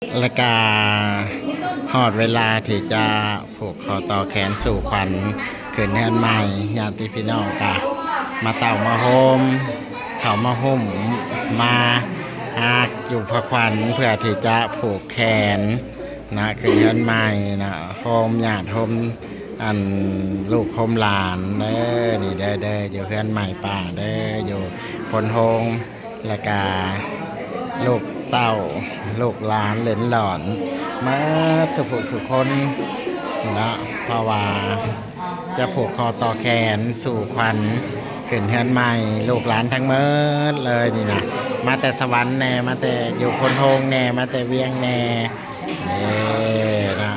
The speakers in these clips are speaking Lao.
ແລະກະຮອດເວລາທີ່ຈະຜູກຄໍຕໍ່ແຂນສູ່ຂວັນຂຶ້ນເຮືອນໃໝ່. ຍາດຕິພີ່ນ້ອງກະມາເຕົ້າມາໂຮມ ເຂົ້າມາຫຸ້ມມາຮັກຢູ່ພາຂວັນ ເພື່ອທີ່ຈະຜູກແຂນນະ ຂຶ້ນເຮືອນໃໝ່ນະ ໂຮມຍາດໂຮມ ອັນລູກໂຮມຫຼານເດີ ນີ້ເດີ ເດີ ຢູ່ເຮືອນໃໝ່ປ້າເດີ ຢູ່ໂພນໂຮງ ແລະກະລູກເຕົ້າ ລູກຫຼານເຫຼນຫຼອນ ໝົດສູ່ຜູ້ສູ່ຄົນເນາະ ເພາະວ່າຈະຜູກຄໍຕໍ່ແຂນສູ່ຂວັນຂຶ້ນເຮືອນໃໝ່ ລູກຫຼານທັງໝົດເລີຍນີ້ນະ ມາແຕ່ສະຫວັນແດ່ ມາແຕ່ຢູ່ໂພນໂຮງແດ່ ມາແຕ່ວຽງແດ່ ນີ້ນະ.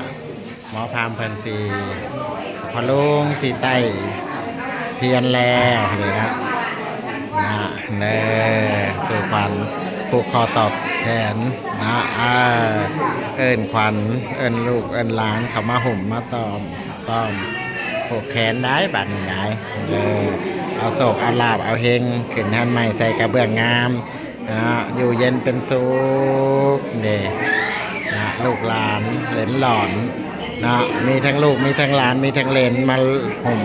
ໝໍພາມເພິ່ນຊິ ພໍ່ລຸງຊິໄຕ້ທຽນແລ້ວເດ້ນະ ນະ ເດີ ສູ່ຂວັນຜູກຄໍຕໍ່ແຂນນະ ເອີ ເອີ້ນຂວັນ ເອີ້ນລູກເອີ້ນຫຼານເຂົ້າມາຫຸ້ມມາຕ້ອມ ຕ້ອມຜູກແຂນໄດ້ບາດນີ້ໄດ້ ເດີ ເອົາໂຊກເອົາລາບເອົາເຮັງຂຶ້ນເຮືອນໃໝ່ໃສ່ກະເບື້ອງງາມ ເນາະ ຢູ່ເຢັນເປັນສຸກເດ້ ເນາະ ລູກຫຼານເຫຼນຫຼອນເນາະ ມີທັງລູກມີທັງຫຼານມີທັງເຫຼນມາຫຸ້ມ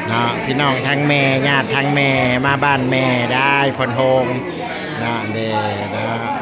ເນາະ ພີ່ນ້ອງທາງແມ່ ຍາດທາງແມ່ ມາບ້ານແມ່ໄດ້ໂພນໂຮງເນາະ ເດ້ເນາະ.